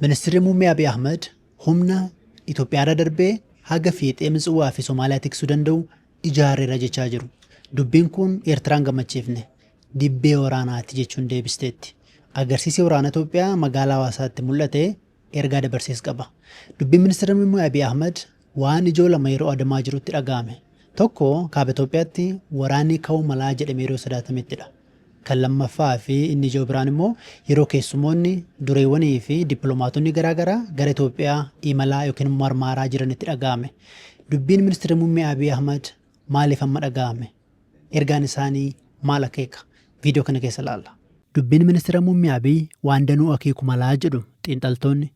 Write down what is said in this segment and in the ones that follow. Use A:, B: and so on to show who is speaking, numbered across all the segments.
A: Ministeerri Muummee Abiy Ahmed humna Itoophiyaarra darbee haga fiixee Mitswaa fi Somaaliyaa tiksuu danda'u ijaarreera jechaa jiru. Dubbiin kun Eertiraan gammachiifne. Dibbee waraanaati jechuun deebisteetti. Agarsiisi waraana Itoophiyaa magaalaa Hawaasaatti mul'ate ergaa dabarsees qaba. Dubbiin Ministeera Muummee Abiy Ahmed waan ijoo lama yeroo adamaa jirutti dhaga'ame. Tokko, kaaba Itoophiyaatti waraanni ka'uu malaa jedhamee yeroo sodaatamettidha. Kan lammaffaa fi inni ijoo biraan immoo yeroo keessumoonni dureewwanii fi dippiloomaatonni garaagaraa gara Itoophiyaa imalaa yookiin marmaaraa jiranitti dhaga'ame. Dubbiin Ministeera Muummee Abiy Ahmed maaliif amma dhaga'ame? Ergaan isaanii maal akeeka? Viidiyoo kana keessa ilaalla. Dubbiin Ministeera Muummee Abiy waan danuu akeeku malaa jedhu xiinxaltoonni.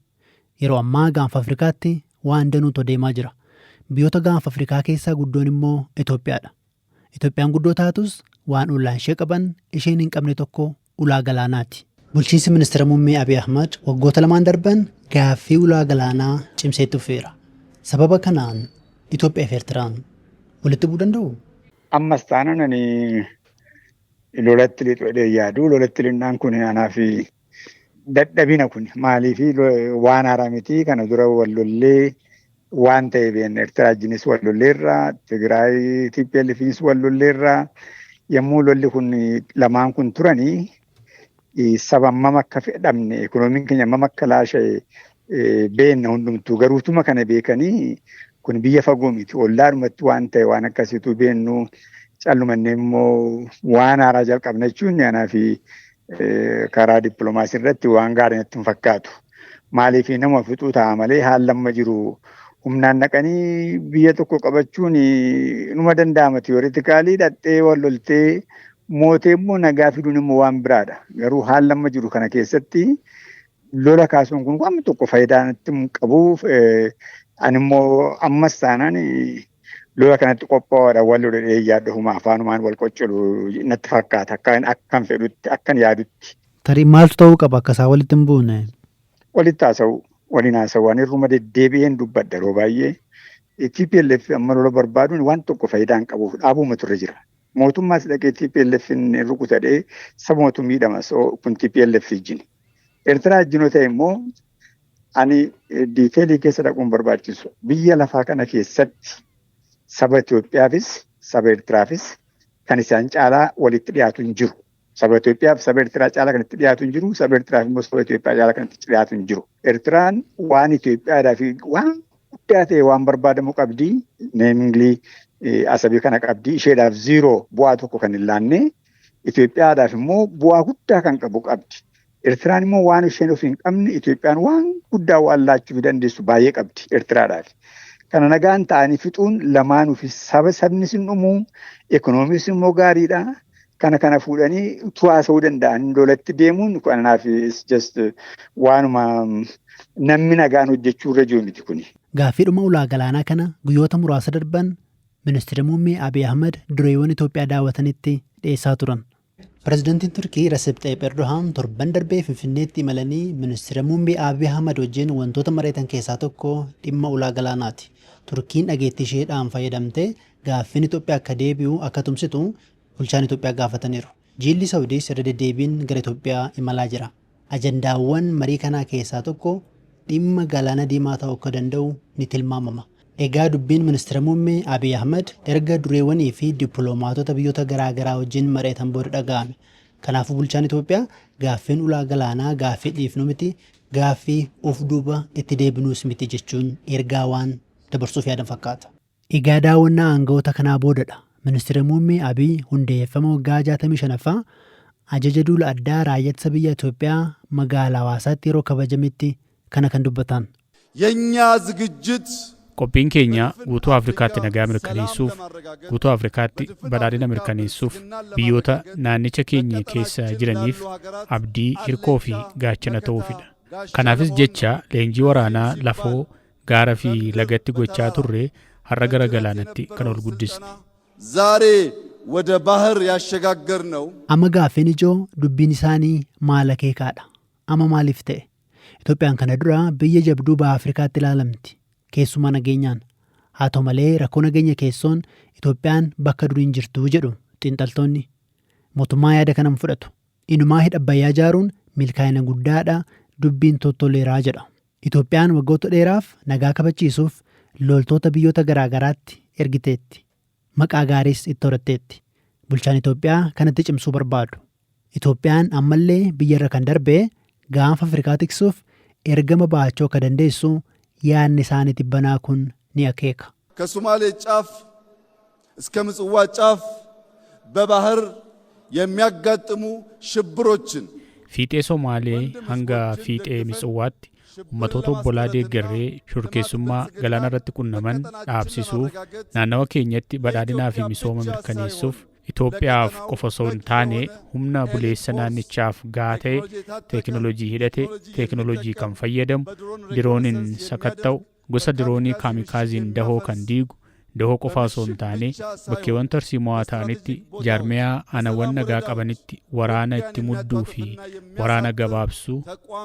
A: Yeroo ammaa gaanfa Afrikaatti waan danuutu adeemaa jira. Biyyoota gaanfa Afrikaa keessaa guddoon immoo Itoophiyaadha. Itoophiyaan guddoo taatus waan ollaan ishee qaban isheen hin qabne tokko ulaa galaanaati. Bulchiinsi Ministeera Muummee Abiy Ahmad waggoota lamaan darban gaaffii ulaa galaanaa cimsee itti fufeera. Sababa kanaan Itoophiyaa fi Eertiraan walitti bu'uu danda'u?
B: Ammas taanaan ani lolatti lixu jedhee yaadu. Lolatti lixnaan kun anaaf dadhabina, kun maaliif waan haaraa miti. Kana dura wal lollee waan ta'e beekna. Eertiraa wajjinis wal lolleerra, Tigraay TPLFinis wal lolleerra. Yommuu lolli kun lamaan kun turanii saba hammam akka fedhamne, ikoonomiin keenya hammam akka laasha'e beekna hundumtuu. Garuutuma kana beekanii, kun biyya fagoo miti, ollaadhumatti waan ta'e waan akkasiitu beennu, callumannee immoo waan haaraa jalqabna jechuun anaaf karaa dippiloomaasii irratti waan gaarii natti hin fakkaatu. Maaliif nama fixuu ta'a malee, haalli amma jiru humnaan naqanii biyya tokko qabachuun numa danda'ama. Theoretically dhaqxee wal loltee mootee immoo nagaa fiduun immoo waan biraadha. Garuu haalli amma jiru kana keessatti lola kaasuun kun waan tokko faayidaa natti hin qabu. Ani immoo ammas taanaan lola kanatti qophaa'uudhaan wal loluu yaaddu afaanumaan wal qoccolu natti fakkaata, akkan fedhutti, akkan yaadutti.
A: Tarii maaltu ta'uu qaba akka isaan walitti hin buune?
B: Walitti haasa'u, waliin haasa'u. Waan irruma deddeebi'een dubbadha yeroo baay'ee. TPLF amma lola barbaaduun waan tokko faayidaa hin qabuuf dhaabuma turre jira. Mootummaas dhaqee TPLF hin rukutadhee sabumatu miidhama, kun TPLF wajjin. Eertiraa wajjin yoo ta'e immoo, ani detail keessa dhaquun barbaachisu. Biyya lafaa kana keessatti saba Itoophiyaafis saba Eertiraafis kan isaan caalaa walitti dhiyaatu hin jiru. Saba Itoophiyaaf saba Eertiraa caalaa kan itti dhiyaatu hin jiru. Saba Eertiraaf immoo saba Itoophiyaa caalaa kan itti dhiyaatu hin jiru. Eertiraan waan Itoophiyaadhaaf waan guddaa ta'e waan barbaadamu qabdi. Namely, Asabii kana qabdi. Isheedhaaf zero, bu'aa tokko kan hin laanne. Itoophiyaadhaaf immoo bu'aa guddaa kan qabu qabdi. Eertiraan immoo waan isheen of hin qabne Itoophiyaan waan guddaa waan laachuu dandeessu baay'ee qabdi Eertiraadhaaf. Kana nagaan ta'anii fixuun lamaanuuf, saba sabnis hin dhumu, ikoonomiis immoo gaariidha. Kana fuudhanii utuu haasa'uu danda'an lolatti deemuun kanaaf just waanuma namni nagaan hojjechuu irra jiru miti kuni.
A: Gaaffiidhuma ulaa galaanaa kana guyyoota muraasa darban Ministeerri Muummee Abiy Ahmed dureewwan Itoophiyaa daawwatanitti dhiyeessaa turan. Pireezidaantiin Turkii Recep Tayyip Erdogan torban darbee Finfinneetti imalanii Ministeera Muummee Abiy Ahmed wajjin wantoota mari'atan keessaa tokko dhimma ulaa galaanaati. Turkiin dhageettii isheedhaan fayyadamtee gaaffiin Itoophiyaa akka deebi'u akka tumsitu bulchaan Itoophiyaa gaafataniiru. Jilli Saawudiis irra deddeebiin gara Itoophiyaa imalaa jira. Ajandaawwan marii kanaa keessaa tokko dhimma galaana diimaa ta'uu akka danda'u ni tilmaamama. Egaa dubbiin Ministeera Muummee Abiy Ahmed erga dureewwanii fi dippiloomaatota biyyoota garaa garaa wajjin mari'atan booda dhaga'ame. Kanaafuu bulchaan Itoophiyaa gaaffiin ulaa galaanaa gaaffii dhiifnu miti, gaaffii of duuba itti deebinuus miti jechuun ergaa waan dabarsuuf yaadan fakkaata. Egaa daawwannaa aangawoota kanaa boodadha. Ministeera Muummee Abiy hundeeffama waggaa 65ffaa ajaja duula addaa raayyaa ittisa biyya Itoophiyaa magaalaa Hawaasaatti yeroo kabajametti kana kan dubbatan.
C: የእኛ ዝግጅት
D: Qophiin keenya guutuu Afrikaatti nagaa mirkaneessuuf, guutuu Afrikaatti badhaadhina mirkaneessuuf, biyyoota naannicha keenya keessa jiraniif abdii, hirkoo fi gaachana ta'uufidha. Kanaafis jecha leenjii waraanaa lafoo, gaara fi lagatti gochaa turre har'a gara galaanatti kan ol guddisne.
C: ዛሬ ወደ ባህር ያሸጋገርነው
A: Amma gaaffiin ijoo dubbiin isaanii maal akeekaadha? Amma maaliif ta'e? Itoophiyaan kana dura biyya jabduu baha Afrikaatti ilaalamti. Keessumaa nageenyaan. Haa ta'u malee rakkoo nageenya keessoon Itoophiyaan bakka duriin jirtu jedhu xiinxaltoonni. Mootummaa yaada kana hin fudhatu. Inumaa hidha Abbayyaa ijaaruun milkaa'ina guddaadha. Dubbiin tottoleeraa jedha. Itoophiyaan waggoota dheeraaf nagaa kabachiisuuf loltoota biyyoota garaagaraatti ergiteetti. Maqaa gaariis itti horatteetti. Bulchaan Itoophiyaa kanatti cimsuu barbaadu. Itoophiyaan ammallee biyyarra kan darbee gaanfa Afrikaa tiksuuf ergama baachuu akka dandeessu yaadni isaanii tibbanaa kun ni akeeka.
C: ከሶማሌ ጫፍ እስከ ምጽዋ ጫፍ በባህር የሚያጋጥሙ ሽብሮችን
D: Fiixee Somaalee hanga fiixee Mitswaatti ummatoota obbolaa deeggarree shororkeessummaa galaana irratti qunnaman dhaabsisuuf, naannawa keenyatti badhaadhinaa fi misooma mirkaneessuuf, Itoophiyaaf qofa osoo hin taane humna buleessa naannichaaf gahaa ta'e, teekinooloojii hidhate, teekinooloojii kan fayyadamu, dirooniin sakatta'u, gosa diroonii kaamikaaziin dahoo kan diigu, dahoo qofa osoo hin taane bakkeewwan tarsiimawaa ta'anitti jaarmiyaa aanawwan nagaa qabanitti waraana itti mudduu fi waraana gabaabsuu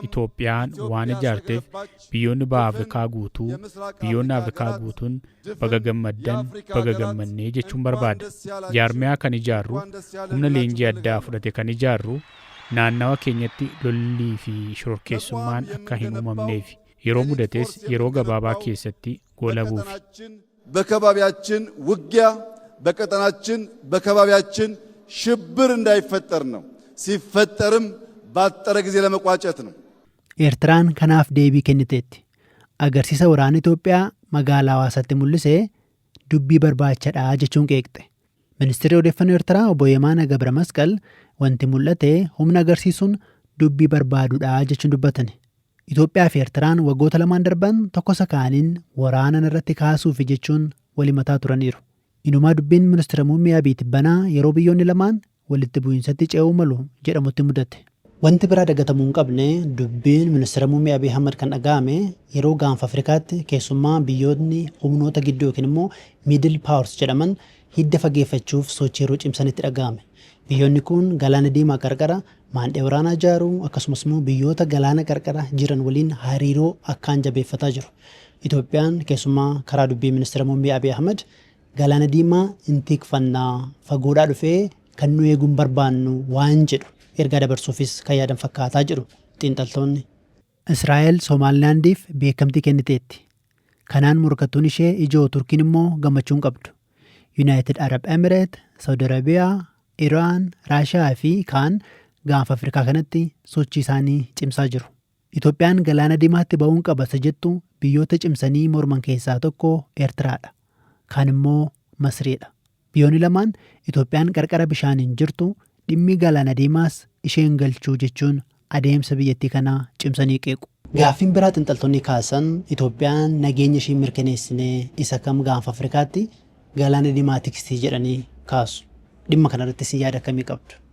D: Itoophiyaan waan ijaarteef biyyoonni baha Afrikaa guutuu, biyyoonni Afrikaa guutuun baga gammaddan, baga gammannee jechuun barbaada. Jaarmiyaa kan ijaarru, humna leenjii addaa fudhate kan ijaarru, naannawa keenyatti lollii fi shororkeessummaan akka hin uumamneef, yeroo mudates yeroo gabaabaa keessatti goolabuufi.
C: በከባቢያችን ውጊያ፣ በቀጠናችን በከባቢያችን ሽብር እንዳይፈጠር ነው። ሲፈጠርም ባጠረ ጊዜ ለመቋጨት ነው።
A: Eertiraan kanaaf deebii kenniteetti. Agarsiisa waraana Itoophiyaa magaalaa Hawaasaatti mul'isee dubbii barbaachadha jechuun qeeqxe. Ministeerri odeeffannoo Eertiraa obbo Yemaana Gabra Masqal wanti mul'ate humna agarsiisuun dubbii barbaaduudha jechuun dubbatani. Itoophiyaa fi Eertiraan waggoota lamaan darban tokko isa kaaniin waraana irratti kaasuufi jechuun wal himataa turaniiru. Inumaa dubbiin ministeera muummee Abiy Tibbanaa yeroo biyyoonni lamaan walitti bu'iinsatti ce'uu malu jedhamutti mudate. Wanti biraa dagatamuu hin qabne, dubbiin ministeera muummee Abiy Ahmad kan dhaga'ame yeroo gaanfa Afrikaatti keessumaa biyyoonni humnoota gidduu yookiin immoo middle powers jedhaman hidda fageeffachuuf sochii yeroo cimsanitti dhaga'ame. Biyyoonni kun galaana diimaa qarqara maandhee waraanaa ijaaruu, akkasumas immoo biyyoota galaana qarqara jiran waliin hariiroo akkaan jabeeffataa jiru. Itoophiyaan keessumaa karaa dubbii ministeera muummee Abiy Ahmad galaana diimaa hin tikfannaa, fagoodhaa dhufee kan nu eeguun barbaannu waan jedhu ergaa dabarsuufis kan yaadan fakkaataa jedhu xiinxaltoonni. Israa'el Somaalilaandiif beekamtii kenniteetti. Kanaan morkattuun ishee ijoo Turkiin immoo gammachuu hin qabdu. United Arab Emirates, Saudi Arabiyaa, Iraan, Raashiyaa fi kaan gaanfa Afrikaa kanatti sochii isaanii cimsaa jiru. Itoophiyaan galaana diimaatti ba'uun qaba isa jettu biyyoota cimsanii morman keessaa tokko Eertiraadha. Kaan immoo Masriidha. Biyyoonni lamaan Itoophiyaan qarqara bishaaniin jirtu, dhimmi galaana diimaas isheen galchuu jechuun adeemsa biyyattii kanaa cimsanii qeequ. Gaaffiin biraa xiinxaltoonni kaasan, Itoophiyaan nageenya ishee mirkaneessinee isa kam gaanfa Afrikaatti galaana diimaa tiksii jedhanii kaasu. Dhimma kanarrattis yaada akkamii qabdu?